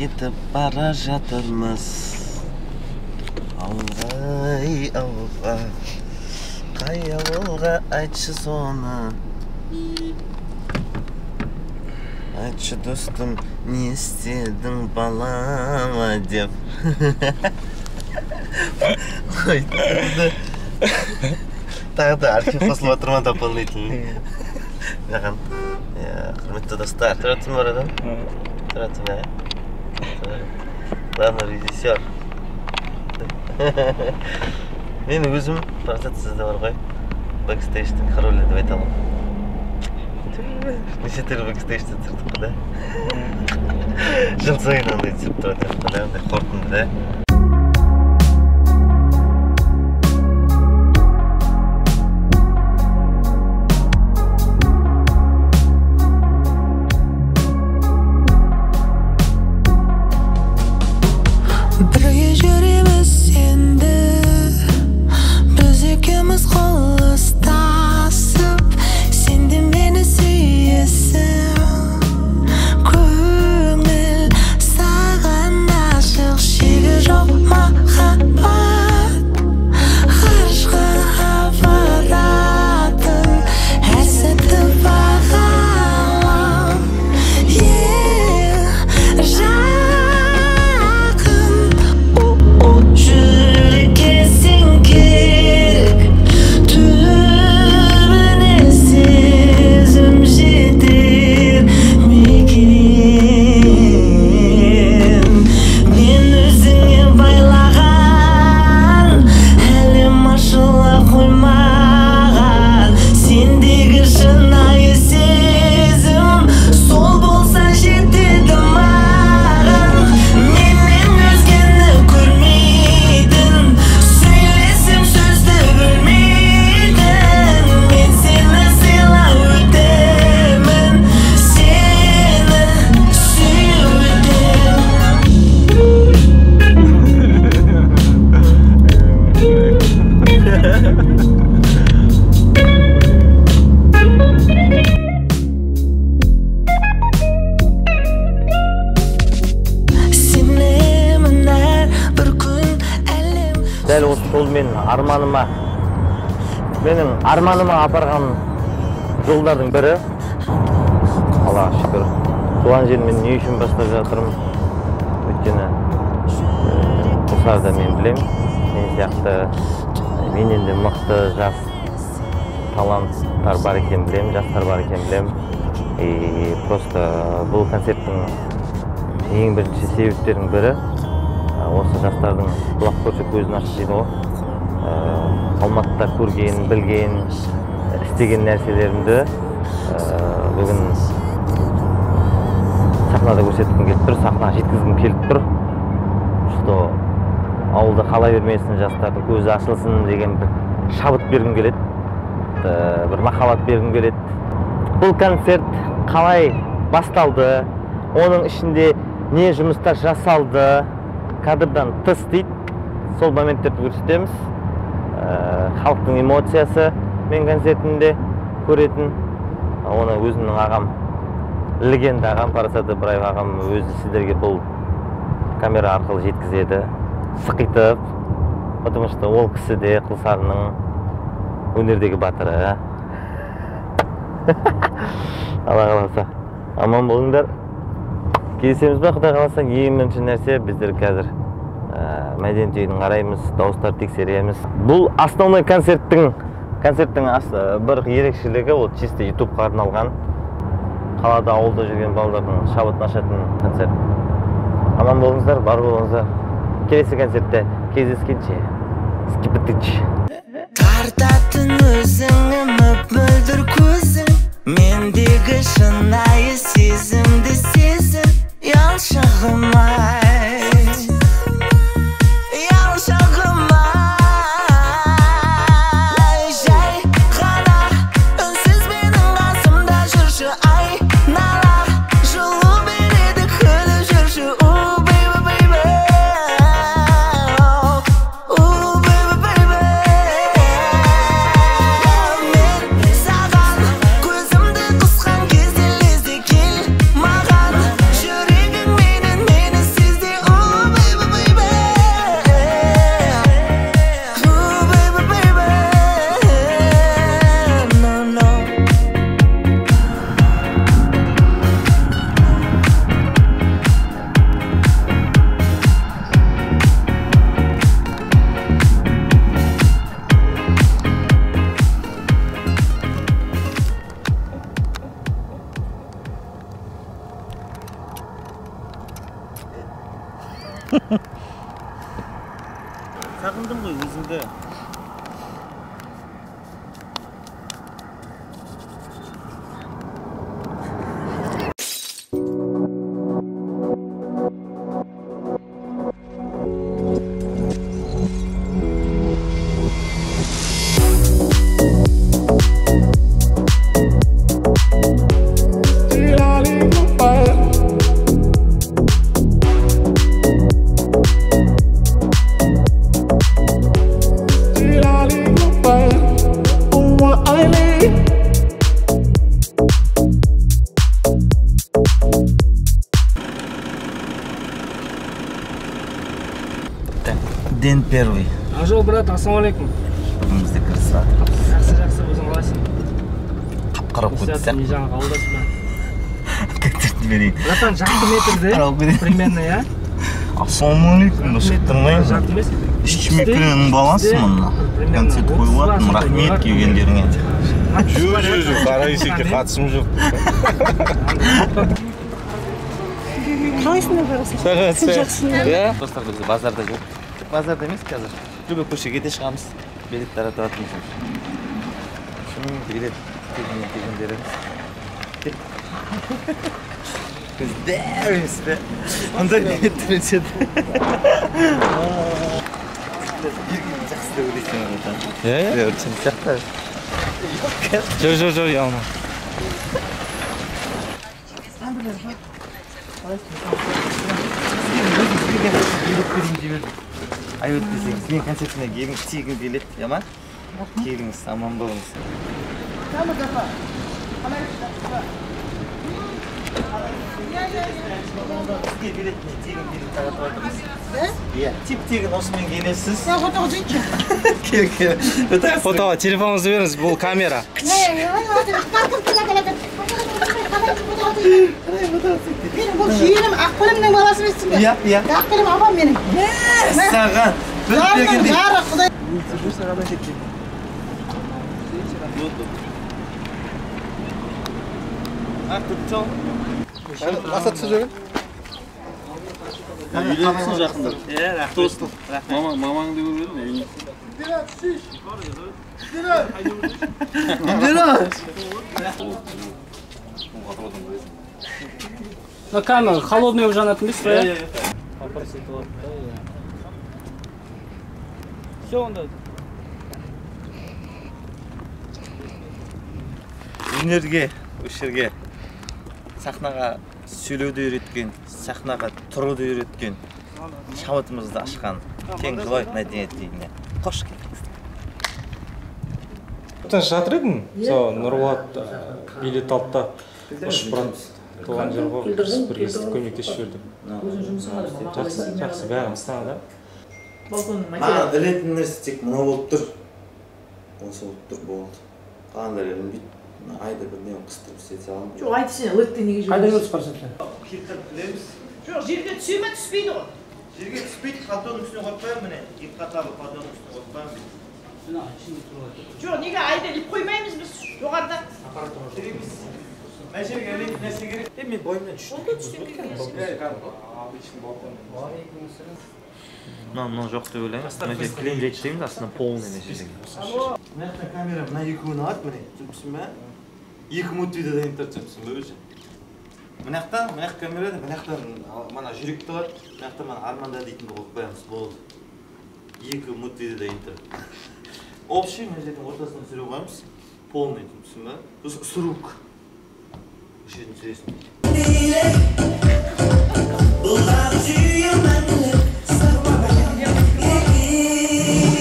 Кетіп бара жатырмыз. Ауылға, ей, ауылға. Қай ауылға айтшы соны. Айтшы, достым, не істедің балама деп. Ой, тағы да архив қосылып жатыр ма дополнительный? Маған, құрметті достар, тұратсың ба, братан? Тұратсың ба? Главный режиссер. Мен өзім Парасат, сізде бар ғой, бэкстейдждің королі деп айта аламын. Неше түрлі бэкстейджді түсірдік қой да. Жыл сайын андай түсіріп тұратын едік қой да, андай қорытынды да. Бірге жүреміз енді, біз екеуміз қол ұстасып, сен де мені сүйесің. Көңіл саған ашық, шегі жоқ махаббат, ғарышқа апаратын әр сәтті бағалап, жақын. Жүрекке сен керек, түбіне сезім жетер мекен. Мен өзіңе байлаған, әлем ашыла қоймаған. Сендегі шынайы сезім сол болса жетеді маған. Менен өзгені көрмейтін, сөйлесем сөзді бөлмейтін. Мен сені сыйлап өтемін, сені сүйіп өтемін. Сенемін, әр бір күн әлем. Дәл осы жол менің арманыма, менің арманыма апарған жолдардың бірі. Аллаға шүкір. Туған жеріммен не үшін бастап жатырмын? Өйткені Құлсарыда мен білемін, мен сияқты менен де мықты жас таланттар бар екенін білемін, жастар бар екенін білемін. И просто бұл концерттің ең бірінші себептерінің бірі осы жастардың құлақ көрсе көзін ашты дейді ғой. Алматыда көрген, білген, істеген нәрселерімді бүгін сахнада көрсеткім келіп тұр, сахнаға жеткізгім келіп тұр. Что ауылда қала бермесін, жастардың көзі ашылсын деген бір шабыт бергім келеді, бір махаббат бергім келеді. Бұл концерт қалай басталды, оның ішінде не жұмыстар жасалды, кадрдан тыс дейді, сол моменттерді көрсетеміз. Халықтың эмоциясы мен концертімде көретін, оны өзімнің ағам, легенда ағам Парасат Ыбыраев ағам өзі сіздерге бұл камера арқылы жеткізеді, сықитып, потому что ол кісі де Құлсарының өнердегі батыры. Алла қаласа аман болыңдар. Кездесеміз бе, Құдай қаласа. Ең бірінші нәрсе, біздер қазір мәдениет үйін қараймыз, дауыстарды тексереміз. Бұл основной концерттің бір ерекшелігі, ол чисто ютубқа арналған, қалада, ауылда жүрген балалардың шабытын ашатын концерт. Аман болыңыздар, бар болыңыздар. Келесі концертте кездескенше. Скипетыч. Тартатын өзіңе мөп-мөлдір көзің, мендегі шынайы сезімді сезін. Ұялшағым ай, ұялшағым ай, жай ғана үнсіз менің қасымда жүрші, айнала жылу береді күліп жүрші. У, бейбі, бейбі, у, бейбі, бейбі. Мен саған көзімді қысқан кезде лезде кел маған, жүрегің менің мені Сағындым ғой өзіңді. День первый. Ажол, брат, ассалаумағалейкум. Бүгін бізде кірісіп жатырмыз. Жақсы, жақсы, өзің қалайсың? Қап-қара болып кетті сияқты. Не жаңағы ауылдасың ба? Концертті берейін. Братан, жарты метрде, примерно, иә? Ассалаумағалейкум, шығып тұрмайын. Жарты емес. Үш мекренің баласымын. Концерт қойып жатырмын, рахмет келгендеріңе. Жоқ, жоқ, жоқ, қара есекке қатысым жоқ. Қалайсыңдар, барасың? Жақсы. Достар, біз базарда жоқ. Базарда емес қазір. Любой көшеге де шығамыз. Билет таратып жатырмыз. Шын билет тегін береміз. Біз дәу емес пе? Ондай билет береді. Жақсы деп ойлайсың ғой. Иә? Шын сияқты. Жоқ, жоқ, жоқ, ұялма. Билет берейін деп едім. Ай өтпесеңіз, мен концертіне келіңіз, тегін билет, ема? Келіңіз, аман болыңыз. Сізге билет, тегін билет таратып жатырмыз. Иә, тип тегін осымен келесіз. Кел, кел. Фотоға телефоныңызды беріңіз, бұл камера. Менің бұл жиенім Ақбілімнің баласы емессің бе? Иә, иә. Ақбілім апам менің. Саған. Жарының жары, Құдай. Үйленіпсің жақында. Иә, рахмет. Мамаңды көріп едім, үйленіпсің. Индира! На камеру холодный уже жанатын емес пе? Иә, иә. Все, онда. Өнерге, осы жерге сахнаға сөйлеуді үйреткен, сахнаға тұруды үйреткен, шабытымызды ашқан Кең Жылой мәдениет үйіне қош келдіңіз. Жатыр едім, сол Нұрболат билет алды да ұшып брат туған жер ғой, бірлесіп көмектесіп жібердім. Жақсы, жақсы, бәрі Астанада. Маған ілетін нәрсе тек мынау болып тұр. Осы болып тұр, болды. Қалғандары ілінбейді. Айда бірдеңе қыстырып істете аламын. Жоқ, айтты сен, летті неге Қайда жібересің? жүрсіз парасетті? Келтіріп білеміз. Жоқ, жерге түсе ме, түспейді ғой. Жерге түспейді, поддонның үстіне қойып қоямын міне. Екі қатарлы поддонның үстіне қойып қоямын. Жоқ, неге айда іліп қоймаймыз біз жоғарыда? Керек емес. Мына жерге ілетін нәрсе керек. Мен бойымнан түштім. Онда түстен келген. Мынау жоқ деп ойлаймын. Мына жерге кілем жайып тастаймыз, астына полный мына жерге. Мына жақта камера мына екеуін алады, міне, түсініпсің бе? Екі мультиде дайын тұр, түсініпсің бе өзі? Мына жақтан, мына жақ камерада, мына жақтан мана жүректі алады, мына жақтан мана Арманда дейтінді қойып қоямыз, болды. Екі мультиде дайын тұр. Общий мына жердің ортасына түсіре қоямыз, полный, түсініпсің бе? Сосын с рук. Осы жерден түсіресің.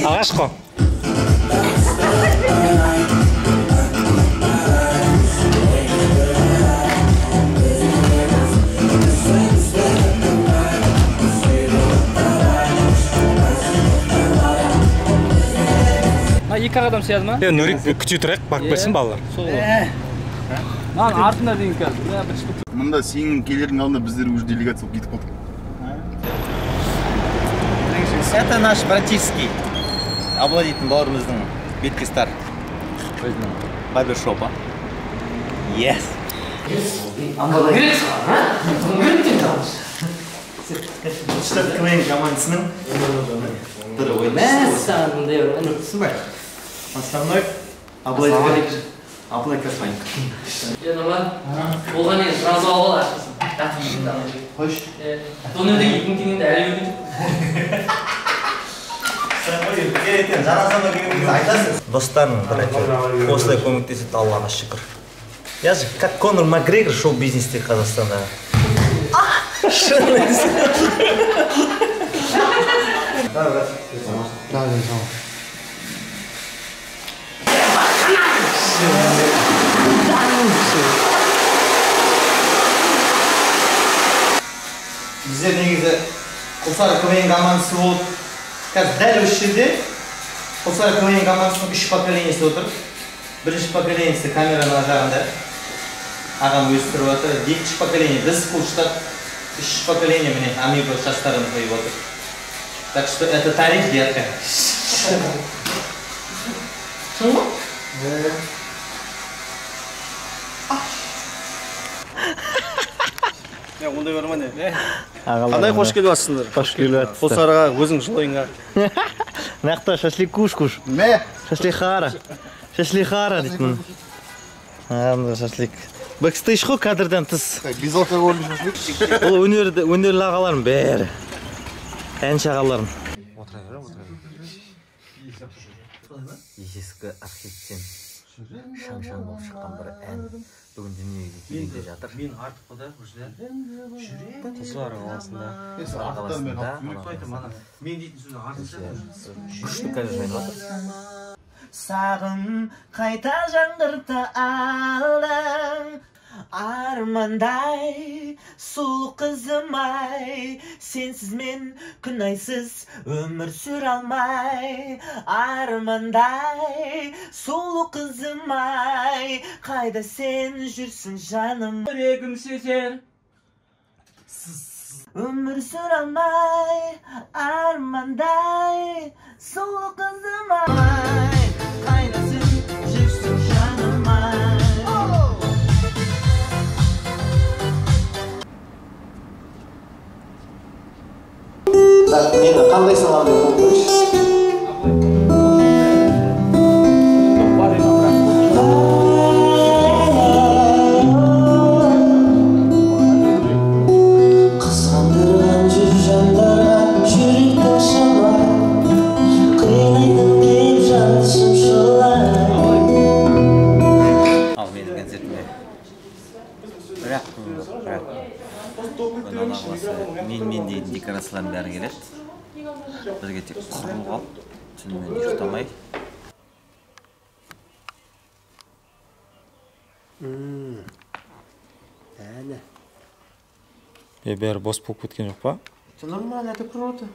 Ағаш қой. Мына екі адам сияды ма? Нұрик, күте тұрайық, барып келсін балалар. Сол ғой. Мынаның артында дейін қазір. Мына бір штук. Мында сенің келердің алдында біздер уже делегация болып кетіп қалдық. Это наш братишский Абыла дейтін бауырымыздың бетке стар өзінің барбершопы. Yes. Штат КВН командасының бір ойыншысы. Основной Абылай Касманов. Нұрлан, болған енді сразу алып ал ақшасын. Қойшы. Донердегі 2000 теңгені әлі берген жоқ. Достарым бір әйтеуір осылай көмектеседі, Аллаға шүкір. Я же как Конор Макгрегор шоу-бизнесте Қазақстанда. Шын. Біздер негізі Құлсары КВН командасы болып, қазір дәл осы жерде Құлсары КВН командасының 3 поколениесі отыр. Бірінші поколениесі камераның ар жағында, ағам өзі тұрып жатыр. Екінші поколение біз, Құлштат. Үшінші поколение міне Амиго жастарын қойып отыр. Так что это тарих, детка. Шын ғой? Ондай бар ма не? Қандай қош келіп жатсыңдар? Қош келіп жатсыздар. Құлсарыға, өзің жылойыңа. Мына шашлик-куш-куш. Шашлихара. Шашлихара дейтін. Анда шашлик. Бэкстейдж қой, кадрдан тыс. Безалкогольный шашлик. Бұл өнерлі ағаларым бәрі. Әнші ағаларым. Отыра бер, отыра бер. Ескі архивтен шаң-шаң болып шыққан бір ән бүгін дүниеге келгенде жатыр. Мен артық қой да, уже. Құлсары қаласында. Мен дейтін сөзі артық. Күшті қазір жайнап жатыр. Сағым қайта жаңғырта алдың, армандай сұлу қызым ай, сенсіз мен күн айсыз өмір сүре алмай. Армандай сұлу қызым ай, қайда сен жүрсің жаным? Жүрегім сезер. Өмір сүре алмай, армандай сұлу қызым ай, қайда сен жүрсің жаным ай? Так, нені қандай салам деп қойып қойшы. Қызғандырған жүз жандарға жүректің шымы, қинайтын кеп жанды шымшылай. Ал менің концертіме бірақ бірақ мен дейтін декорациялардың бәрі келеді. Бізге тек құрылғы алып, түнімен ұйықтамай. Бәрі бос болып кеткен жоқ па? Это нормально, это круто.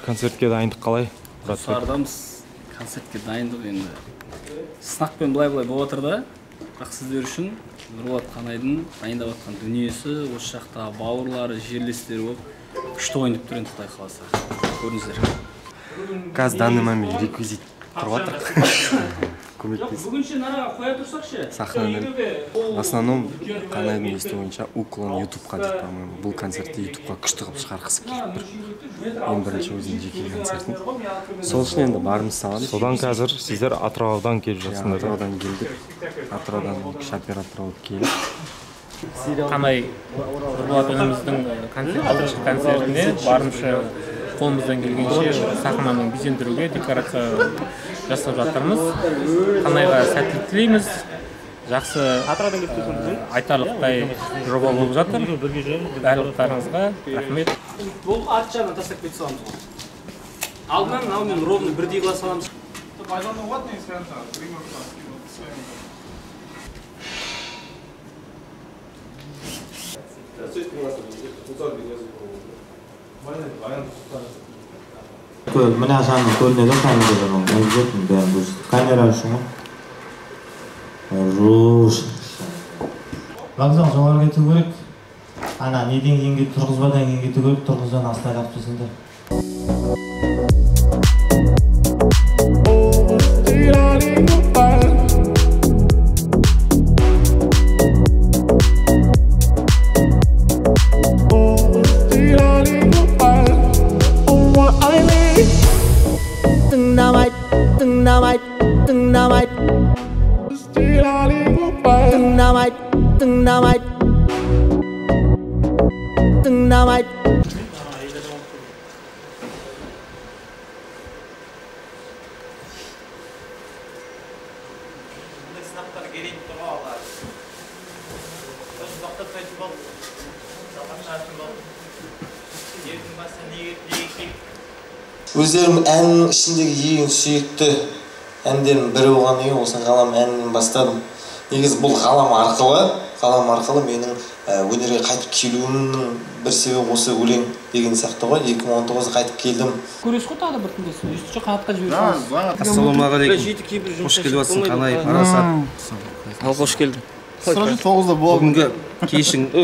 Концертке дайындық қалай? Құлсарыдамыз, концертке дайындық енді сынақпен былай-былай болып жатыр да, бірақ сіздер үшін Нұрболат Қанайдың дайындап жатқан дүниесі, осы жақта бауырлары, жерлестері болып күшті ойнап тұр енді, Құдай қаласа. Көріңіздер. Қазір данный момент реквизит тұрып жатыр. Көмектесіп. Бүгінше нараға қоя тұрсақшы. Сахнаны в основном Қанайдың естуінше уклон ютубқа дейді, по-моему. Бұл концертті ютубқа күшті қылып шығарғысы келіп тұр. Ең бірінші өзінің жеке концертін. Сол үшін енді барымыз саламыз. Содан қазір сіздер Атыраудан келіп жатсыңдар. Атыраудан келдік. Атыраудан үш оператор болып келіп. Қанай Нұрболат ініміздің алғашқы концертіне барынша қолымыздан келгенше сахнаны безендіруге декорация жасап жатырмыз. Қанайға сәттілік тілейміз. Жақсы, айтарлықтай жоба болып жатыр. Барлықтарыңызға рахмет. Бұл арт жағынан тастап кете саламыз ғой. Алдынан мынаумен ровно бірдей қыла саламыз. Мына санды көрінеді ғой камерадан, ол обязательно бәрін көрсетеді. Камера үшін ғой. Хорош. Вокзал жоғары кету керек. Ана неден кейін кетіп, тұрғызбадан кейін кету керек, тұрғыздан астына алып тастаңдар. Тыңдамайды. Сынақтар келейін тұр ғой алла. Сосын тоқтатпайтын болды. Жалғастыратын болды. Елдің басына не келіп, не келіп. Өздерім әннің ішіндегі ең сүйікті әндердің бірі болғаннан кейін осы ғалам әнінен бастадым. Негізі бұл ғалам арқылы менің өнерге қайтып келуімнің бір себебі осы өлең деген сияқты ғой. 2019-да қайтып келдім. Көресіз ғой тағы да бір тыңдайсыз. Естуші қанатқа жіберсеңіз. Ассалаумағалейкум. Қош келіп жатсың, Қанай, Парасат. Ал қош келдің. Сразу 9-да болады. Бүгінгі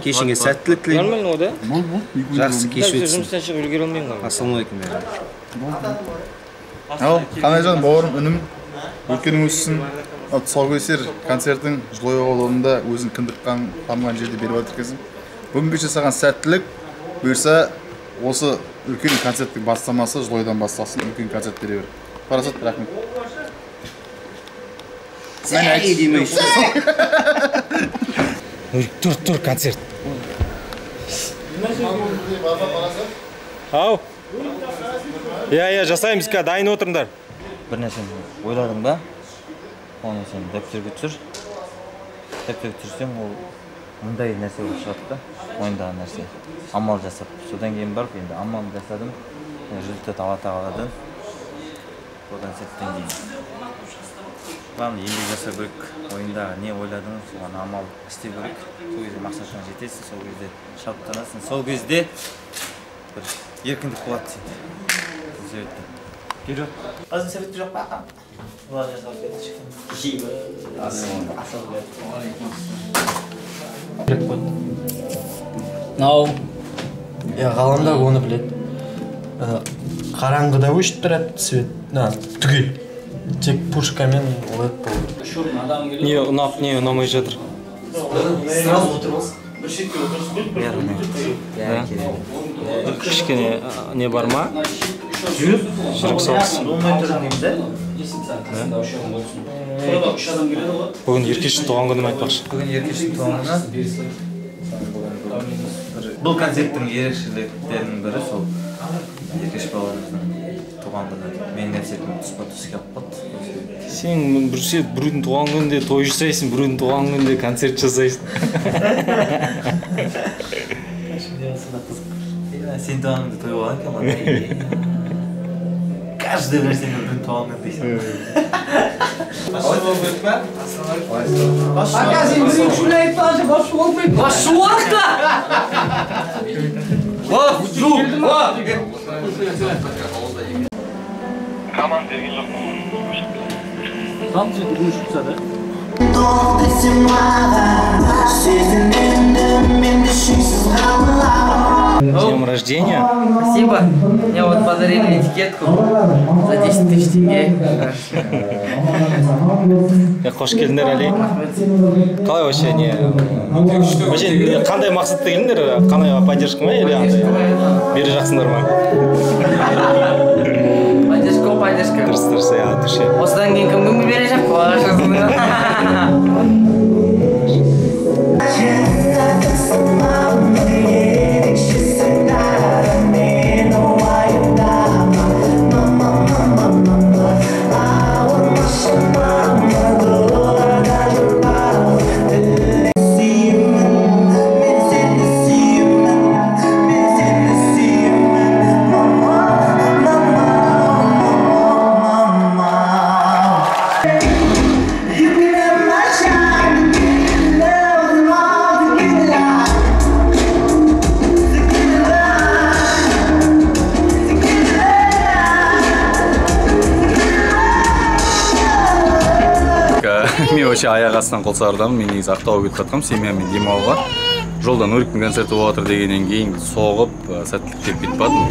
кешіңе сәттілік тілеймін. Нормально ғой да? Жақсы кеш өтсін. Жұмыстан шығып үлгере алмаймын ғой. Ассалаумағалейкум. Ал, Қанайжан бауырым, інім, өткенің өссін. Тұсаукесер концертің Жылой ауылында өзің кіндік тамған жерде беріп жатыр екенсің. Бүгінгі кеше саған сәттілік. Бұйырса, осы үлкен концерттің бастамасы Жылойдан басталсын, үлкен концерт бере бер. Парасат, рахмет. Тұр, тұр, концерт. Ау. Иә, жасаймыз, дайын отырыңдар. Бір нәрсені ойладың ба? Оны сен дәптерге түсір. Дәптерге түсірсең, ол мындай нәрсе болып шығады да, ойындағы нәрсе. Амал жасап. Содан кейін барып, енді амал жасадым. Результат Алла тағаладан. Одан сәттен кейін. Главное, еңбек жасау керек. Ойындағы не ойладың, соған амал істеу керек. Сол кезде мақсатыңа жетесің, сол кезде шабыттанасың, сол кезде бір еркіндік болады сенде. Сол себепті. Вперед. Азын себепті жоқ па? Бұлар жасап кетті. Мынау. Ғаламда оны біледі. Қараңғыда өшіп тұрады свет, түгел. Тек пушкамен лед болды. Не ұнап, не ұнамай жатыр. Сразу отырмыз. Бір шетке отырыс қойып, бір кішкене не бар ма? Жүрек соғысы. Бүгін Еркештің туған күні айтпақшы. Бүгін Еркештің туған күні. Бұл концерттің ерекшеліктерінің бірі сол Еркеш бауырымыздың туған күні. Менің концертім тұспа-тұс келіп қалды. Сен біреудің туған күнінде той жасайсың, біреудің туған күнінде концерт жасайсың. Сен туған күнде той болған екен ғой. Каждый бір сен біреудің туған күні дейсің. Ака, сен біреу үшін айтпақшы, басшы болмайды. Басшы болдық та! Басшы! Команда берген жоқпын. Жалпы жеті өшіп тастады. С днем рождения. Спасибо. Мне вот подарили этикетку за 10 тысяч тенге. Қош келдіңдер, Али. Қалай вообще не? Вообще қандай мақсатта келдіңдер? Қандай поддержка ма или андай? Бері жақсыңдар ма? Поддержка, поддержка. Дұрыс, дұрыс, иә, дұрыс. Осыдан кейін кім кімге бере жақ? Вообще аяқ астынан Құлсарыдамын. Мен негізі Ақтауға кетіп жатқанмын семьямен демалуға. Жолда Нуриктің концерті болып жатыр дегеннен кейін соғып, сәттілік тілеп кетіп бардым.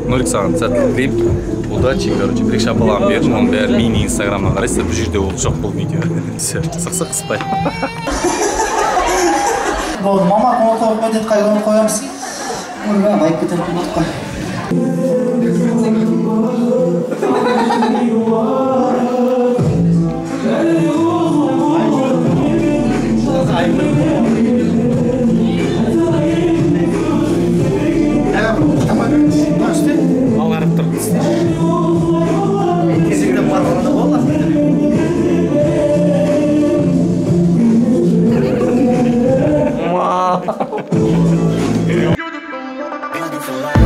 Нурик, саған сәттілік тілеймін. Удачи, короче, бір екі шапалағын бердім. Оның бәрі менің инстаграмнан қарайсыздар. Бұл жерде ол жоқ, бұл видео. Все, сық-сық қыспай. Болды, мама көңіл қойып қой деді, қай көңіл қоямыз? Ойбай, байып кетер болдық қой. Beautiful.